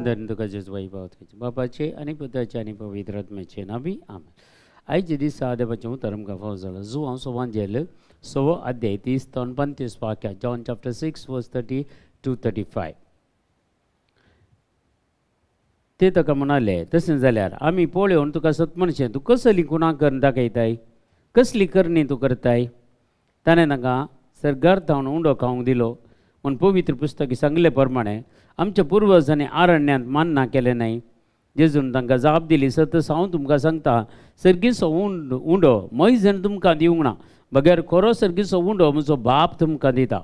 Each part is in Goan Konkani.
वंदन तुका जेजू बावत बापाचे आनी पुताचे आनी पवित्र आत्म्याचे नावी आमेन. आयचे दिसा देवाचें उतर आमकां फावो जालां जुवांव सोवांजेल सवो अध्याय 30 ते 35 वाक्या, John chapter 6 verse 30 to 35. ते ताका म्हणाले, तशें जाल्यार आमी पळोवन तुका सत म्हणचें, तूं कसली खुणा करून दाखयताय, कसली करणी तूं करताय? ताणें तांकां सर्गार थावन उंडो खावंक दिलो म्हूण पवित्र पुस्तकी सांगले प्रमाणे आमच्या पुर्वजांनी आरण्यांत मान्ना केलें न्हय? जेजून तांकां जाप दिली, सतस हांव तुमकां सांगता, सर्गीचो उंडो मोयजन तुमकां दिवंक ना, बगैर खरो सर्गीचो उंडो म्हजो बाप तुमकां दिता.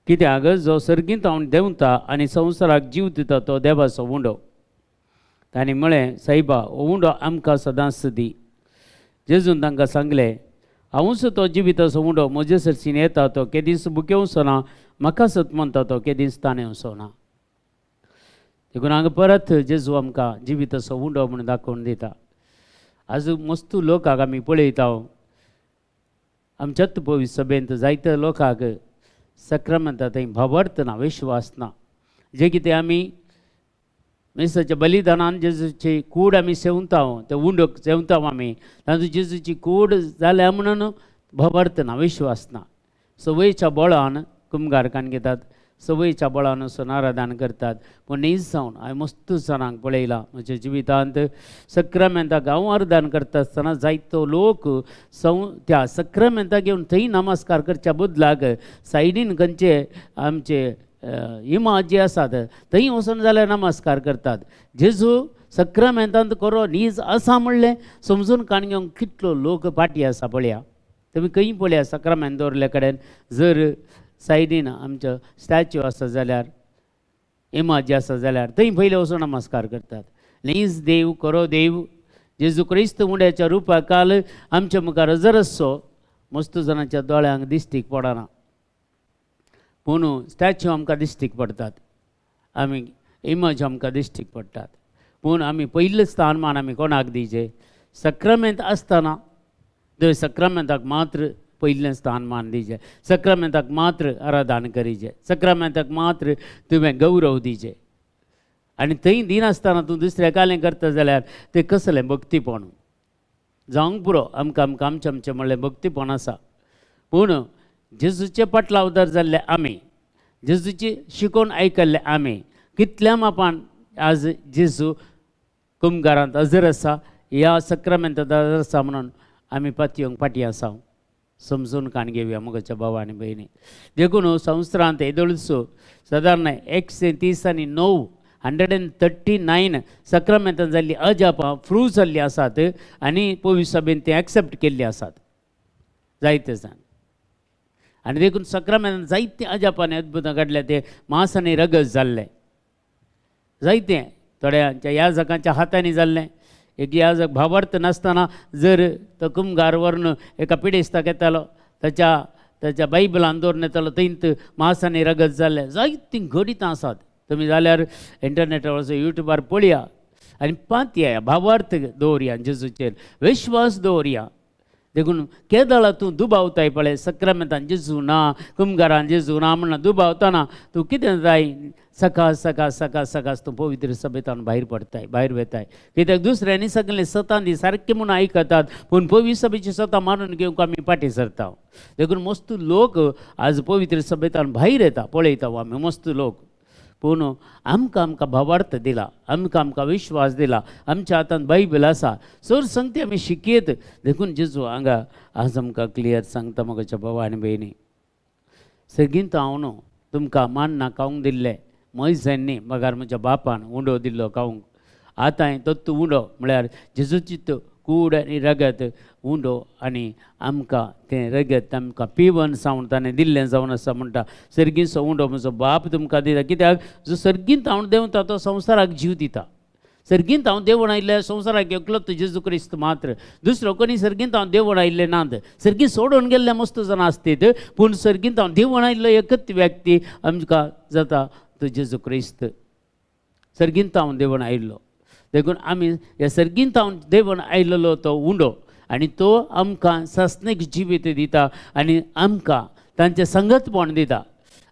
कित्याक जो सर्गींत हांव देंवता आनी संवसाराक जीव दिता तो देवाचो उंडो. तांणी म्हळें, सायबा, हो उंडो आमकां सदांच दी. जेजून तांकां सांगलें, हांवूच तो जिविताचो उंडो, म्हजे सरशीन येता तो केदींच भुकेवचो ना, म्हाका सत म्हणटा तो केदींच ताणेवचो ना. देखून हांगा परत जेजू आमकां जिविताचो उंडो म्हूण दाखोवन दिता. आज मस्तू लोकांक आमी पळयता, आमच्याच पवित्र सभेंत जायत्या लोकांक सक्रामेंता थंय भावार्थ ना, विश्वास ना. जे कितें आमी मिसाच्या बलिदानान जेजूची कूड आमी सेवता, ते उंडो सेवता आमी, तातूंत जेजूची कूड जाल्या म्हणून भावार्थ ना, विश्वास ना. संवयच्या बळान कुमगार कान घेतात, संवयच्या बळान वचून आराधन करतात. पूण नीज जावन हांवें मस्त जाणांक पळयलां म्हज्या जिवितांत, सक्रामेंताक हांव आराधन करता आसतना जायतो लोक त्या सक्रामेंताक घेवन थंय नमस्कार करच्या बदलाक सायडीन खंयचे आमचे इमाज जे आसात थंय वचून जाल्यार नमस्कार करतात. जेजू सक्रामेंतांत खरो नीज आसा म्हणलें समजून काण घेवंक कितलो लोक फाटी आसा पळया. तुमी खंय पळया, सक्रामेंत दवरले कडेन जर सायडीन आमचो स्टॅच्यू आसा जाल्यार, इमाज आसा जाल्यार थंय पयले वचून नमस्कार करतात. नीज देव, खरो देव जेजू क्रिस्त उंड्याच्या रुपा काल आमच्या मुखार हजर आसचो मस्त जाणांच्या दोळ्यांक दिश्टीक पडना, पूण स्टॅच्यू आमकां दिश्टीक पडटात, आमी इमज आमकां दिश्टीक पडटात. पूण आमी पयलें स्थानमान आमी कोणाक दिवचें? सक्रामेंत आसतना थंय सक्रामेंताक मात्र पयलें स्थानमान दिवचें, सक्रामेंताक मात्र आराधन करीचें, सक्रामेंताक मात्र तुवें गौरव दिवचें. आनी थंय दिनासतना तूं दुसऱ्या कालें करता जाल्यार तें कसलें भक्तीपण जावंक पुरो. आमकां आमकां आमचें आमचें म्हणलें भक्तीपण आसा, पूण जेजूचे पाटलावदार जाल्ले आमी, जेजूची शिकोवन आयकल्ले आमी कितल्या मापान आज जेजू कुमगारांत हजर आसा, ह्या सक्रामेंतांत हजर आसा म्हणून आमी पातयेवंक फाटीं आसा, समजून काण घेवया मोगाच्या भावा आनी भयणी. देखून संवसारांत येदोळचो सादारण 139, 139 सक्रामेंतां जाल्ली अजापां प्रूव जाल्लीं आसात आनी पवित्र सभेन ते एक्सेप्ट केल्ली आसात जायते जाण. आनी देखून सक्रामेंतान जायते अजापां आनी अद्भुतां घडल्या. ते मांस आनी रगत जाल्लें जायते थोड्यांच्या याजकांच्या हातांनी जाल्लें. एक याजक भावार्थ नासतना जर तो कुमगार व्हरून एका पिडेस्ताक येतालो, ताच्या ताच्या बायबलान दवरून येतालो, थंयत मांस आनी रगत जाल्लें. जायतीं घडितां आसात. तुमी जाल्यार इंटरनेटार वचून युट्यूबार पळया आनी पातया, भावार्थ दवरया, जेजूचेर विश्वास दवरया. देखून केदळा तूं दुबावताय पळय, सक्रामेंतान जेजू ना, कुमगारान जेजू ना म्हणून दुबावतना तूं कितें जाय, सकाळ सकाळ सकाळ सकाळ तूं पवित्र सभेतान भायर पडताय, भायर वेताय. कित्याक दुसऱ्यांनी सगळें सतां दी सारकें म्हणून आयकतात, पूण पवित्र सभेची सतां मारून घेवंक आमी फाटीं सरता. देखून मस्त लोक आज पवित्र सभेतान भायर येता, पळयता आमी मस्त लोक. पूण आमकां आमकां भावार्थ दिला, आमकां आमकां विश्वास दिला, आमच्या हातांत बायबल आसा, चड संगती आमी शिकयत. देखून जेजू हांगा आज आमकां क्लियर सांगता, म्हज्या भावा आनी भयणी, सगळीं हांव न्हू तुमकां मान्ना खावंक दिल्लें मोयजांनी, मगार म्हज्या बापान उंडो दिल्लो खावंक. आतां तत्तू उंडो म्हळ्यार जेजूची कूड आनी रगत उंडो आनी आमकां तें रगत आमकां पिवन सावन ताणें दिल्लें जावन आसा. म्हणटा, सर्गीचो उंडो म्हजो बाप तुमकां दिता. कित्याक जो सर्गींत हांव देंवता तो संवसाराक जीव दिता. सर्गींत हांव देवण आयिल्ले संवसाराक एकलोच जेजू क्रिस्त मात्र, दुसरो कोणी सर्गींत हांव देवण आयिल्ले नात. सर्गीं सोडून गेल्ले मस्त जाणां आसतीत, पूण सर्गींत हांव देवण आयिल्लो एकच व्यक्ती आमकां जाता तो जेजू क्रिस्त. सर्गींत हांव देवण आयिल्लो. देखून आमी ह्या सर्गींत हांव देवण आयिल्लो तो उंडो आनी तो आमकां सासणीक जिवीत दिता आनी आमकां तांचें संगतपण दिता.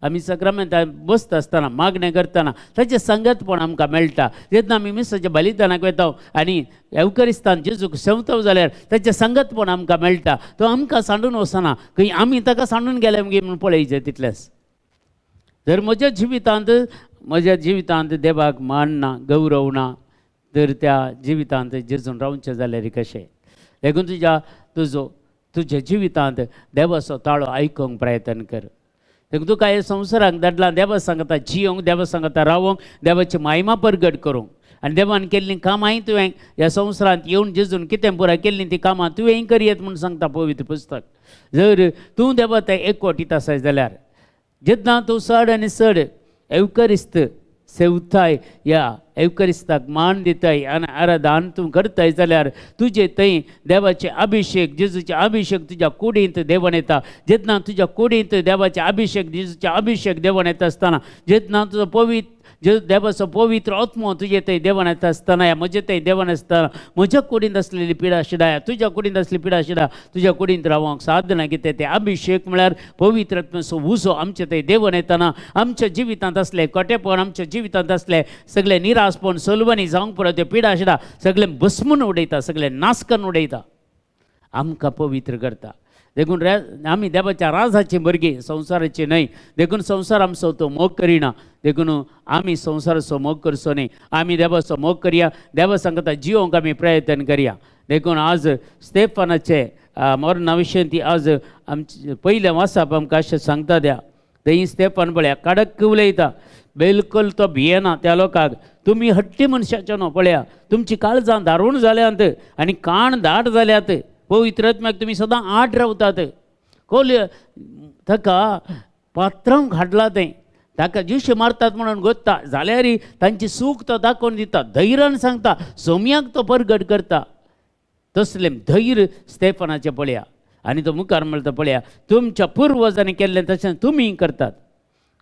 आमी सक्रामेंतां बसता आसतना मागणें करतना ताचें संगतपण आमकां मेळटा. जेन्ना आमी मिसाच्या बलिदानाक वता आनी एवकरिस्तान जेजूक सेवता जाल्यार ताचें संगतपण आमकां मेळटा. तो आमकां सांडून वचना, खंय आमी ताका सांडून गेले मगे म्हूण पळयचें तितलेंच. जर म्हज्या जिवितांत देवाक मान ना, गौरव ना, तर त्या जिवितांत जेजून रावचें जाल्यार कशें? देखून तुजो तुज्या जिवितांत देवाचो ताळो आयकूंक प्रयत्न कर. देखून तुका हे संवसाराक धाडला, देवा सांगता जियोंक, देवा सांगता रावोंक, देवाची महिमा परगट करूंक. आनी देवान केल्लीं कामांय तुवें ह्या संवसारांत येवन जेजून कितें पुराय केल्लीं तीं कामां तुवें करयेत म्हूण सांगता पवित्र पुस्तक. जर तूं देवा तें एकवटीत आसाय जाल्यार जेन्ना तूं चड आनी चड एवकरिस्त सेवताय, ह्या एवकरिस्ताक मान दिताय आनी आराधन तूं करताय जाल्यार तुजे थंय देवाचे अभिशेक, जेजूचे अभिशेक तुज्या कुडींत देवण येता. जेन्ना तुज्या कुडींत देवाचे अभिशेक, जेजूचे अभिशेक देवण येता आसतना, जेन्ना तुजो पवित्र देवाचो पवित्र आत्मो तुजे थंय देवण येता आसतना, ह्या म्हजे थंय देवण आसतना, म्हज्या कुडींत आसलेली पिडा शिडा, तुज्या कुडींत आसली पिडा शिडा तुज्या कुडींत रावंक साधना कितें तें अभिशेक म्हळ्यार पवित्र आत्म्याचो उजो आमचे थंय देवण येतना आमच्या जिवितांत आसले कोटेपण, आमच्या जिवितांत आसले सगळे निराशपण, सलवणी जावंक पुरो त्यो पिडा शिडा सगळें भस्मून उडयता, सगळें नाश करून उडयता, आमकां पवित्र करता. देखून आमी देवाच्या राजाची भुरगीं, संवसाराची न्हय. देखून संवसार आमचो तो मोग करिना, देखून आमी संवसाराचो मोग करचो न्हय, आमी देवाचो मोग करया. देवा सांगता जिवोंक आमी प्रयत्न करया. देखून आज स्तेफानाचे मरणा विशयी ती आज आमचे पयलें वाचप आमकां अशें सांगता त्या थंय स्तेफान पळया कडक उलयता, बिलकुल तो भियेना त्या लोकांक. तुमी हट्टी मनशाचे न्हू, पळया तुमची काळजां दारूण जाल्यांत आनी कान दाट जाल्यात, पवित्र आत्म्याक तुमी सदां आड रावतात. कोल ताका पात्रांव हाडला तें, ताका जिवशे मारतात म्हणून गोत्ता जाल्यार तांची सूख तो दाखोवन दिता, धैर्यान सांगता, सोम्याक तो परगट करता. तसलें धैर्य स्तेफनाचें पळया. आनी तो मुखार म्हणटा पळया, तुमच्या पुर्वजांनी केल्लें तशें तुमी करतात.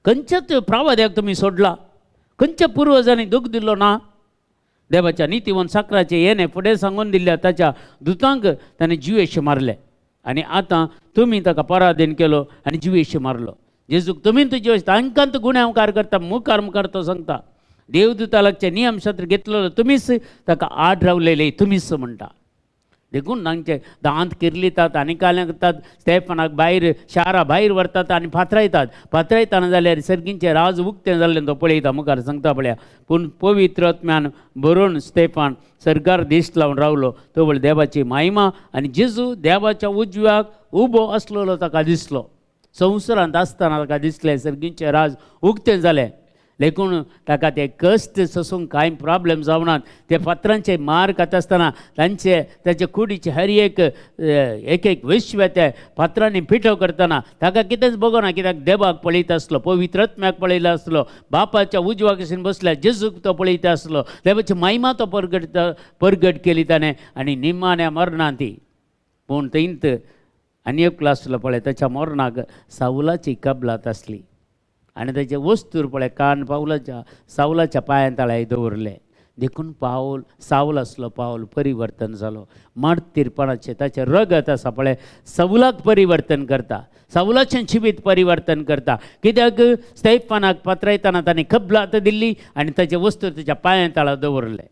खंयच्याच प्रावाद्याक तुमी सोडला, खंयच्या पुर्वजांनी दूख दिलो ना? देवाच्या नितीवन साकराचें येणे फुडें सांगून दिल्ल्या ताच्या दुतांक ताणें जिवेश मारले आनी आतां तुमी ताका पराधीन केलो आनी जिवेश मारलो. जेजूक तुमी तुजे तांकां तो गुन्यांवकार करता, मुखार मुखार तो सांगता देवदूता लागचे नियमशास्त्र घेतलेलो तुमीच ताका आड रावलेले तुमीच म्हणटा. देखून तांचे दांत किर्लितात आनी काल्यां करतात, स्तेफनाक भायर शारा भायर व्हरतात आनी फातरायतात. फातरायतना जाल्यार सर्गींचें राज उक्तें जाल्लें तो पळयता, मुखार सांगता पळया. पूण पवित्र आत्म्यान भरून स्तेफान सरकार दीस लावन रावलो. तो पळय देवाची महिमा आनी जेजू देवाच्या उजव्याक उबो आसलेलो ताका दिसलो. संवसारांत आसतना ताका दिसलें सर्गींचें राज उक्तें जालें. देखून ताका ते कश्ट सोसूंक कांय प्रॉब्लेम जावनात. ते फातरांचे मार खाता आसतना तांचे ताचे कुडीचे हर एक एक एक विश्व ते फातरांनी पिठो करतना ताका कितेंच बगोना, कित्याक देवाक पळयता आसलो, पवित्र आत्म्याक पळयलो आसलो, बापाच्या उजव्या कशीन बसल्या जेजूक तो पळयता आसलो, देवाची महिमा तो परगट केली ताणें आनी निमाण्या मरणां ती. पूण थंयत आनी एकलो आसलो पळय, ताच्या मरणाक सावलाची कबलात आसली आनी ताचे वस्तूर पळय कान पावलाच्या सावलाच्या पांयां तळाय दवरले. देखून पावल सावल आसलो, पावल परिवर्तन जालो. मार्तीरपणाचें ताचें रगत आसा पळय सावलाक परिवर्तन करता, सावलाचें जिवीत परिवर्तन करता. कित्याक स्तेफानाक पात्रायतना ताणें कबलात दिल्ली आनी ताचे वस्तूर ताच्या पांयां तळा दवरले.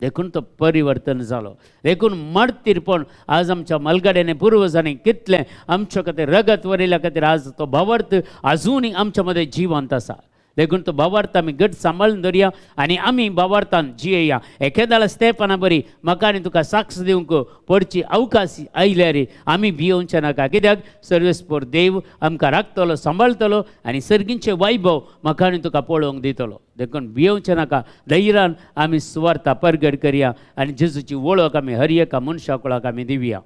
देखून तो परिवर्तन जालो. देखून मार्तीरपण आज आमच्या मलगाड्यांनी पुर्वजांनी कितलें आमच्या खातीर रगत वरिल्ल्या खातीर आज तो भावार्थ आजुनूय आमच्या मदें जिवंत आसा. देखून तो भावार्थ आमी घट सांबाळून धरया आनी आमी भावार्थान जियेया. एकेदाळा स्तेफाना बरी म्हाका आनी तुका साक्ष दिवंक पडची अवकाश आयल्यार आमी भियोवचें नाका, कित्याक सर्वेस्पोर देव आमकां राखतलो, सांबाळटलो आनी सर्गींचे वैभव म्हाका आनी तुका पळोवंक दितलो. देखून भियोवचें नाका, धैर्यान आमी सुवार्था परगट करया आनी जेजूची वळख आमी हर एका मनशा कुळाक आमी दिवया.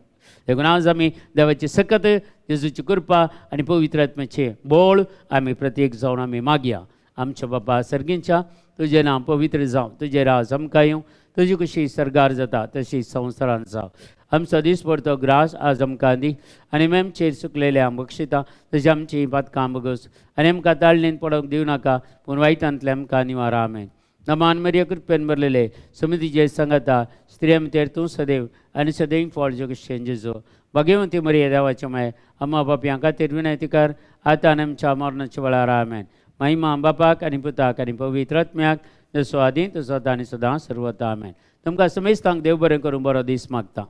देखून आज आमी देवाची सकत, जेजूची कृपा आनी पवित्र आत्म्याचें बळ आमी प्रत्येक जावन आमी मागया. आमच्या बापा सर्गींच्या, तुजें नांव पवित्र जावं, तुजें राज आमकां येवं, तुजी कशी सर्गार जाता तशी संवसारांत जावं. आमचो दिसपडतो ग्रास आज आमकां दी आनी आमचेर चुकलेले बक्षिता तशी आमची पातकां बगस आनी आमकां ताळणेन पडोवंक दिवं नाका, पूण वायटांतले आमकां निवारा. आमेन. नमान मरिया, कृपेन भरलेले, समितीचे सांगाता, स्त्रियां भितर तूं सदैव आनी सदैव फळ जगशें जेजू. भाग्यवंती मरिये, देवाचे माये, अम्मा पापयां खातीर विनंती कर, आतां आनी आमच्या मरणाच्या वेळार. आमेन. महिमा बापाक आनी पुताक आनी पवित्र आत्म्याक, जसो आदी तसो आतां आनी सदां सर्वता. आमेन. तुमकां समेस्तांक देव बरें करूं, बरो दीस मागता.